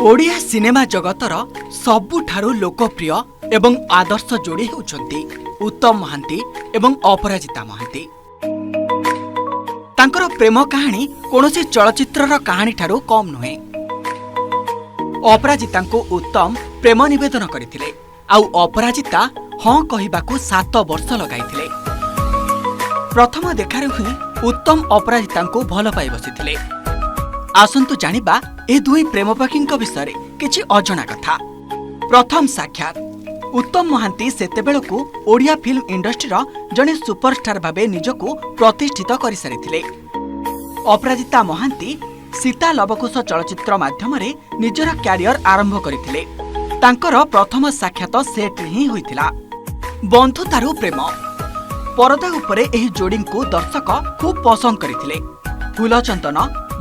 Odia cinema ଜଗତର ସବୁଠାରୁ ଲୋକପ୍ରିୟ ଏବଂ ଆଦର୍ଶ ଯୋଡ଼ି ହେଉଛନ୍ତି ଉତ୍ତମ ମହାନ୍ତି ଏବଂ ଅପରାଜିତା ମହାନ୍ତି। ତାଙ୍କର ପ୍ରେମ କାହାଣୀ କୌଣସି ଚଳଚ୍ଚିତ୍ରର କାହାଣୀଠାରୁ କମ୍ ନୁହେଁ। ଅପରାଜିତାଙ୍କୁ ଉତ୍ତମ ପ୍ରେମ ନିବେଦନ କରିଥିଲେ, ଆଉ ଅପରାଜିତା ହଁ କହିବାକୁ 7 ବର୍ଷ ଲଗାଇଥିଲେ। ପ୍ରଥମ ଦେଖାରୁ ହିଁ ଉତ୍ତମ ଅପରାଜିତାଙ୍କୁ ଭଲ ପାଇ ବସିଥିଲେ। ଆସନ୍ତୁ ଜାଣିବା ଏ ଦୁଇ ପ୍ରେମପକ୍ଷୀଙ୍କ ବିଷୟରେ କିଛି ଅଜଣା କଥା। ପ୍ରଥମ ସାକ୍ଷାତ। ଉତ୍ତମ ମହାନ୍ତି ସେତେବେଳକୁ ଓଡ଼ିଆ ଫିଲ୍ମ ଇଣ୍ଡଷ୍ଟ୍ରିର ଜଣେ ସୁପରଷ୍ଟାର ଭାବେ ନିଜକୁ ପ୍ରତିଷ୍ଠିତ କରିସାରିଥିଲେ। ଅପରାଜିତା ମହାନ୍ତି ସୀତା ଲବକୁଶ ଚଳଚ୍ଚିତ୍ର ମାଧ୍ୟମରେ ନିଜର କ୍ୟାରିୟର ଆରମ୍ଭ କରିଥିଲେ। ତାଙ୍କର ପ୍ରଥମ ସାକ୍ଷାତ ସେଟ୍ରେ ହିଁ ହୋଇଥିଲା। ବନ୍ଧୁତାରୁ ପ୍ରେମ। ପରଦା ଉପରେ ଏହି ଯୋଡ଼ିଙ୍କୁ ଦର୍ଶକ ଖୁବ୍ ପସନ୍ଦ କରିଥିଲେ। ଫୁଲଚନ୍ଦନ,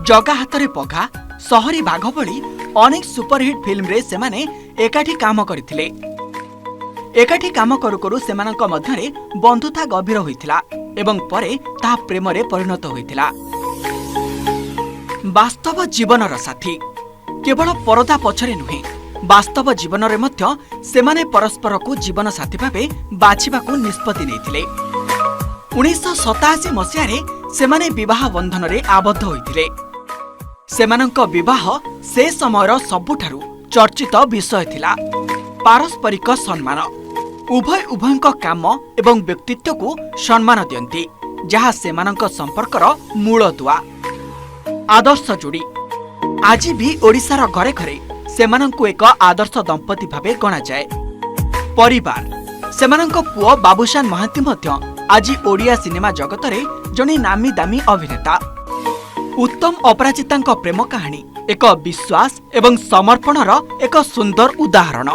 ଜଗା ହାତରେ ପଘା, ସହରୀ ବାଘ ଭଳି ଅନେକ ସୁପରହିଟ୍ ଫିଲ୍ମରେ ସେମାନେ ଏକାଠି କାମ କରିଥିଲେ। ଏକାଠି କାମ କରୁ କରୁ ସେମାନଙ୍କ ମଧ୍ୟରେ ବନ୍ଧୁତା ଗଭୀର ହୋଇଥିଲା ଏବଂ ପରେ ତାହା ପ୍ରେମରେ ପରିଣତ ହୋଇଥିଲା। ବାସ୍ତବ ଜୀବନର ସାଥୀ। କେବଳ ପରଦା ପଛରେ ନୁହେଁ, ବାସ୍ତବ ଜୀବନରେ ମଧ୍ୟ ସେମାନେ ପରସ୍ପରକୁ ଜୀବନସାଥୀ ଭାବେ ବାଛିବାକୁ ନିଷ୍ପତ୍ତି ନେଇଥିଲେ। 1987 ମସିହାରେ ସେମାନେ ବିବାହ ବନ୍ଧନରେ ଆବଦ୍ଧ ହୋଇଥିଲେ। ସେମାନଙ୍କ ବିବାହ ସେ ସମୟର ସବୁଠାରୁ ଚର୍ଚ୍ଚିତ ବିଷୟ ଥିଲା। ପାରସ୍ପରିକ ସମ୍ମାନ। ଉଭୟ ଉଭୟଙ୍କ କାମ ଏବଂ ବ୍ୟକ୍ତିତ୍ୱକୁ ସମ୍ମାନ ଦିଅନ୍ତି, ଯାହା ସେମାନଙ୍କ ସମ୍ପର୍କର ମୂଳଦୁଆ। ଆଦର୍ଶ ଯୋଡ଼ି। ଆଜି ବି ଓଡ଼ିଶାର ଘରେ ଘରେ ସେମାନଙ୍କୁ ଏକ ଆଦର୍ଶ ଦମ୍ପତି ଭାବେ ଗଣାଯାଏ। ପରିବାର। ସେମାନଙ୍କ ପୁଅ ବାବୁସାନ ମହାନ୍ତି ମଧ୍ୟ ଆଜି ଓଡ଼ିଆ ସିନେମା ଜଗତରେ ଜଣେ ନାମୀ ଦାମୀ ଅଭିନେତା। ଉତ୍ତମ ଅପରାଜିତାଙ୍କ ପ୍ରେମ କାହାଣୀ ଏକ ବିଶ୍ୱାସ ଏବଂ ସମର୍ପଣର ଏକ ସୁନ୍ଦର ଉଦାହରଣ।